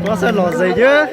Koj xav los zes yab.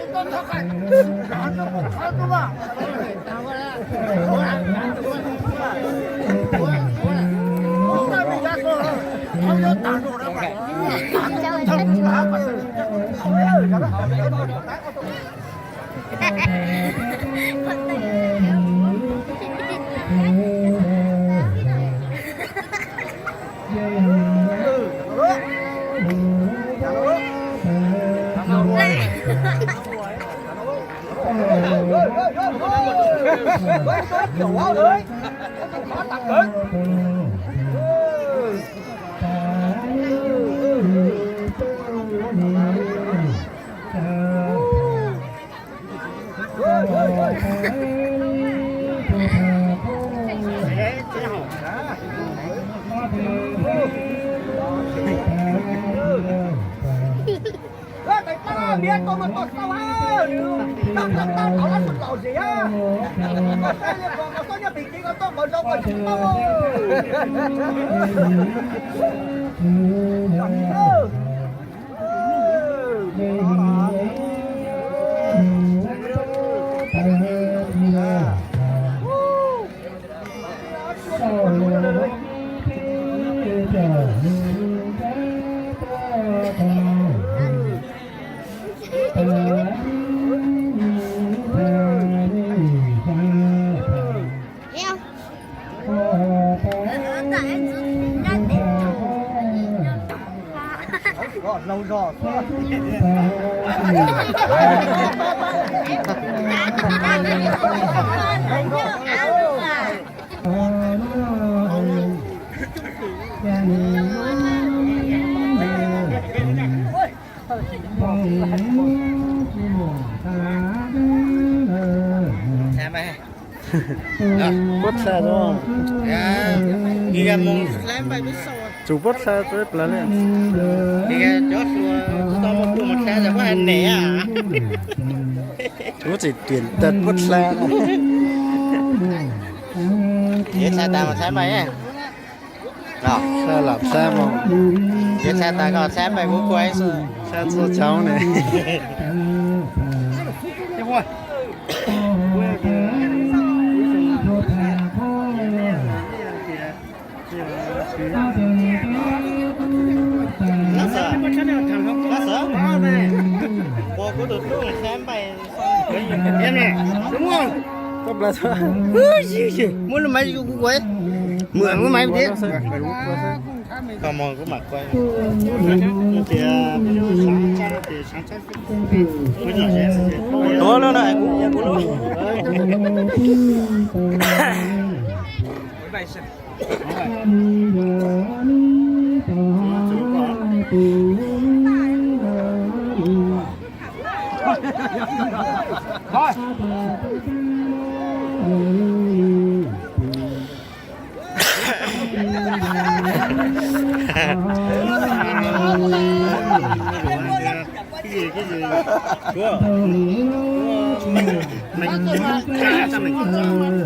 Puab txha, tsum puab txha tau plawg le. Kuv tseem tiam tag puab txha no. Yuav tshaj tas mas tshaj npaim. Tshaj lam tshaj mas. Yuav tshaj tas koj tshaj npaim kuv kuaib xwb. Tshaj txhua tshauv ne. Muab lub maiv kuv kuaib. Mượn lub maiv thiab. Tuav lub no kuv kuv lub.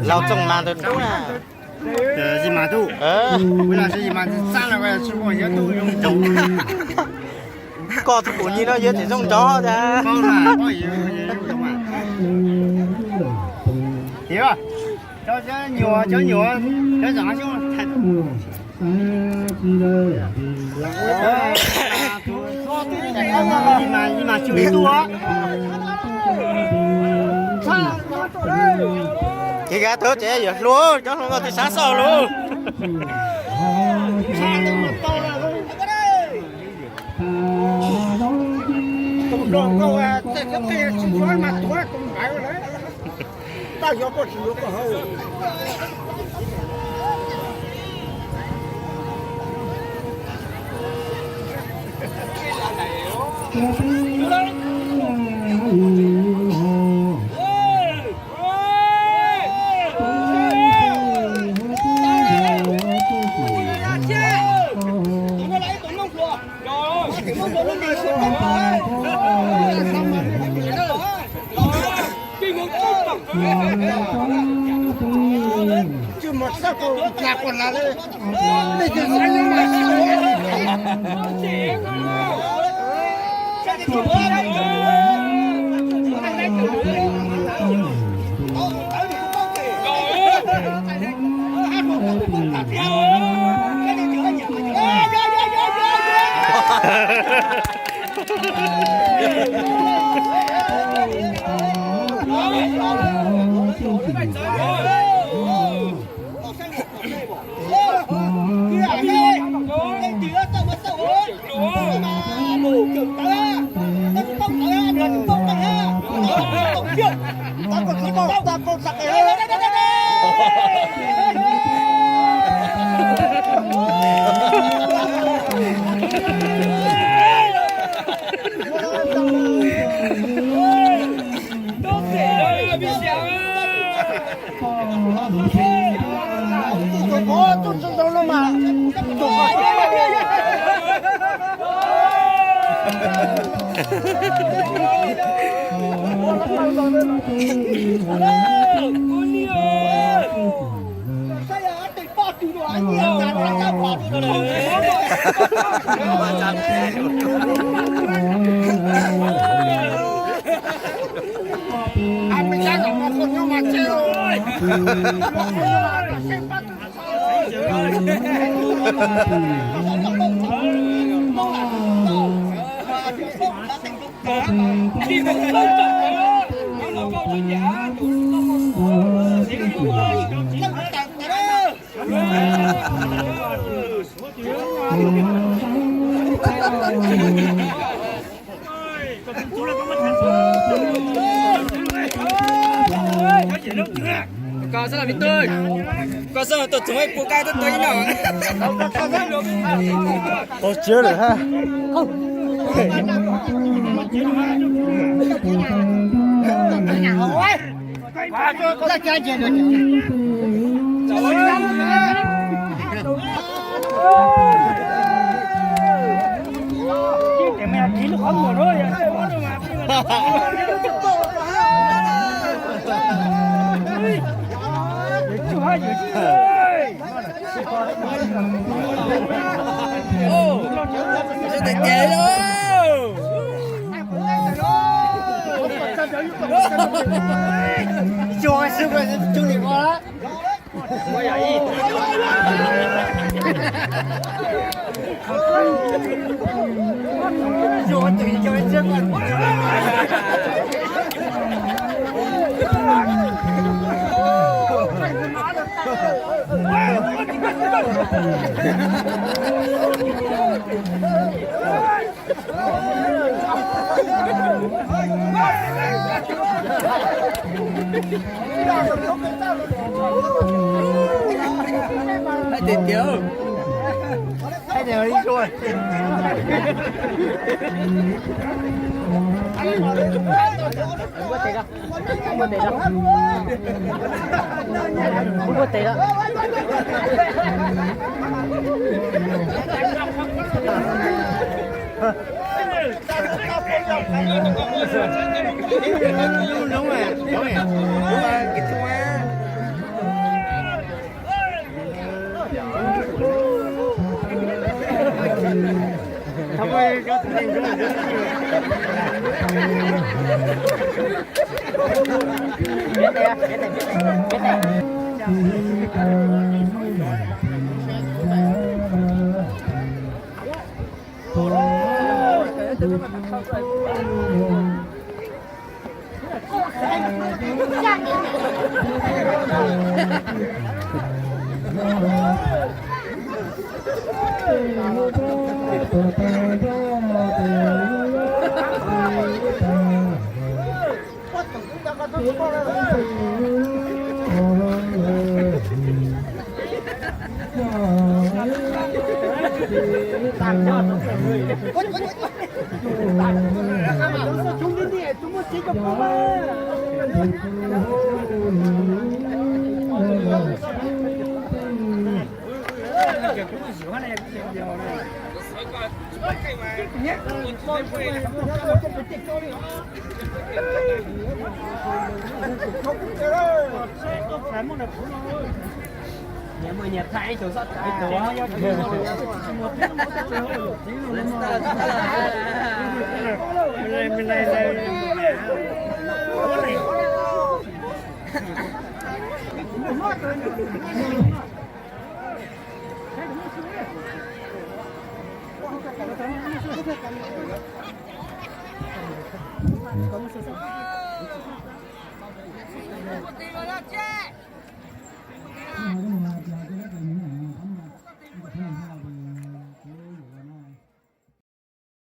Laus txooj mas ntawd dub na. Zis mas dub. Ua los sis zis mas txaj los tsis muaj yog dub zoo nraug. Koj tus pum nyi no yuav tsis zoo nraug tas. Cov nyuam, cov nyuam, cov zaum xyoo. Ces kav tau ces yuav hluas cov hluas nkauj twb sab xauj lawm. Koj xwb los me tub, koj xwb tuaj txoov ib puas kab tuaj tua ib noj. Tau tsiab lawm ha. Ua tes los yog tsis?